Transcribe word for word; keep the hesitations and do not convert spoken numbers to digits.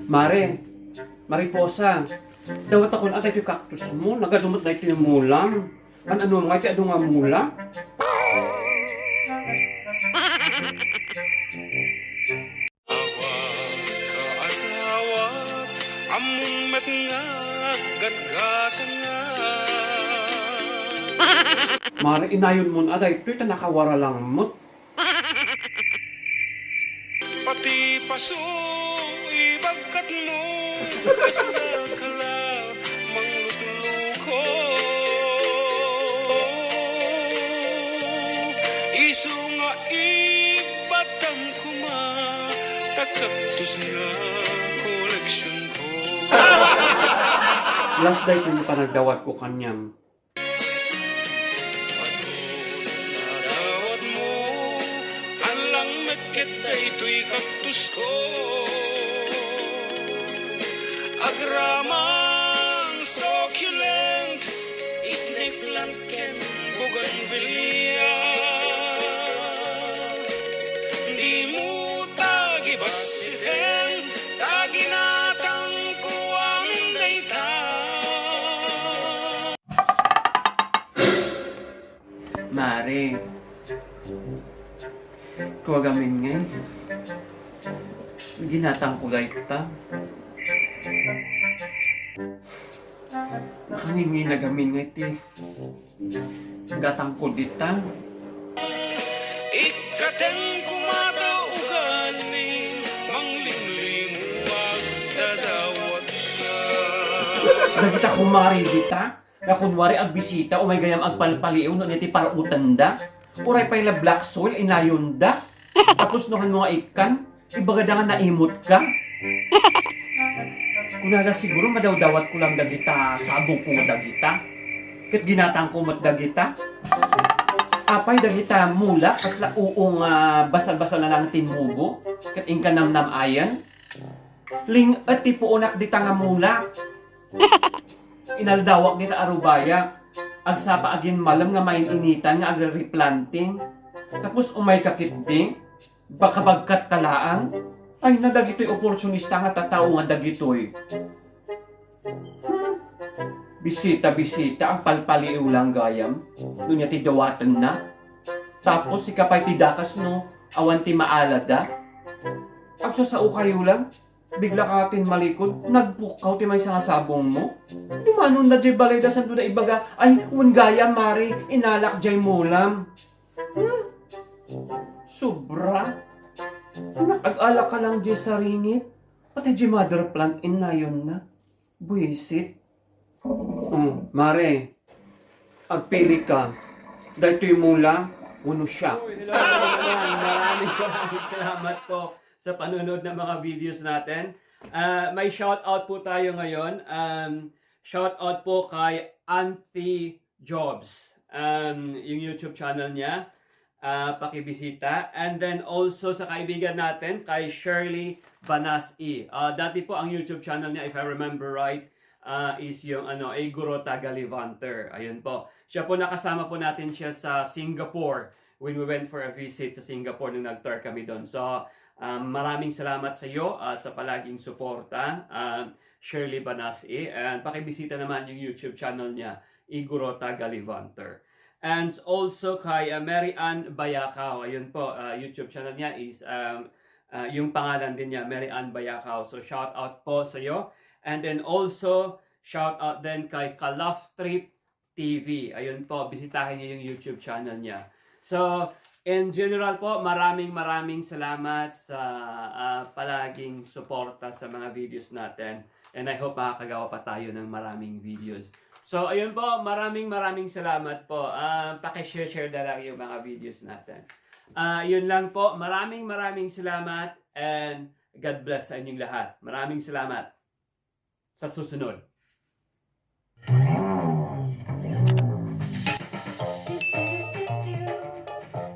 Mare, Mariposa, dawatakon a daytoy cactus mo, nagadu met daytoy mulam. An-ano nga iti adu nga mula? Awa ka adawat, ammom met nga aggatgatanga. Mare, inayonmon a daytoy ta nakawara lang met. Pati paso, ibagkat mo, kasla ka la manglukluko. Isu nga ibatam koma, ta cactus nga koleksionko. Last daytoy nga panagdawatko kaniam. Adun a dawatmo, alang met ket daytoy cactusko. Agraman succulent, snake plant ken bougainvillea. Dimo ta gibassiten, ta ginatangko amin dayta. Mare, kuagamin ngay, ginatangko dayta. Nakangin ngay nagamin ngay ti gatangko dita. Ikkaten koma ta ugali, manglimlimuag, dadawatka. Dagita kumari dita, nga kunwari agbisita, umay gayam agpalpaliw no iti parutenda. Uray pay la black soil, inayonda. Tapos no hanno nga ikkan, ibagada nga naimutka. Kunada siguro madawdawatko lang dagita sabongko dagita. Ket ginatangko met dagita. Apay dagita mula, kasla uong, ah, basal-basal na lang tinmubo. Ket inka namnam-ayan. Ling-et ti puonak dita nga mula. Inaldawak dita a rubaya. Agsapa agin malem nga main-initan nga agre-replanting. Tapos umay ka ketdi, bakabagkat ka laang. Ay na dagitoy oportunista nga tattao nga dagitoy. Hmm. Bisita, bisita, agpalpaliw lang gayam. Dunia ti dawatenna. Tapos sika pay ti dakas no, awan ti maalada. Agsasao kayo lang. Bigla ka nga tinmalikod, nagpukkaw ti maysa nga sabong mo. Dumanon da jay balay da, santo da ibaga, "Ay, wen gayam, Mare, inalak jay mulam." Hmm? Sobra. Anak, ag-ala ka lang jay saringit. Patay jay mother plant, inayonna. Buisit. Oh, Mare, agpili ka. Daytoy mula, wenno siak. Uy, hello, hello naman. Maraming, maraming salamat po sa panonood ng mga videos natin. Ah, may shout out po tayo ngayon. Um, shout out po kay Auntie Jobs. Um, yung YouTube channel niya, ah, pakibisita. And then also sa kaibigan natin, kay Shirley Banas E. Ah, dati po ang YouTube channel niya, if I remember right, ah, is yung ano, Iguro Tagalivanter. Ayun po. Siya po, nakasama po natin siya sa Singapore when we went for a visit sa Singapore nung nag-tour kami doon. So, um, maraming salamat sa iyo at sa palaging suporta, um, Shirley Banas E. And pakibisita naman yung YouTube channel niya, Iguro Tagalivanter. And also kay, uh, Mary Ann Bayacao. Ayun po, uh, YouTube channel niya is, um, uh, yung pangalan din niya, Mary Ann Bayacao. So, shout out po sa iyo. And then also, shout out din kay Kalaf Trip T V. Ayun po, bisitahin niyo yung YouTube channel niya. So, in general po, maraming, maraming salamat sa, ah, palaging suporta sa mga videos natin. And I hope makakagawa pa tayo ng maraming videos. So, ayun po, maraming, maraming salamat po. Ah, paki-share-share na lang yung mga videos natin. Ah, yun lang po. Maraming, maraming salamat and God bless sa inyong lahat. Maraming salamat. Sa susunod.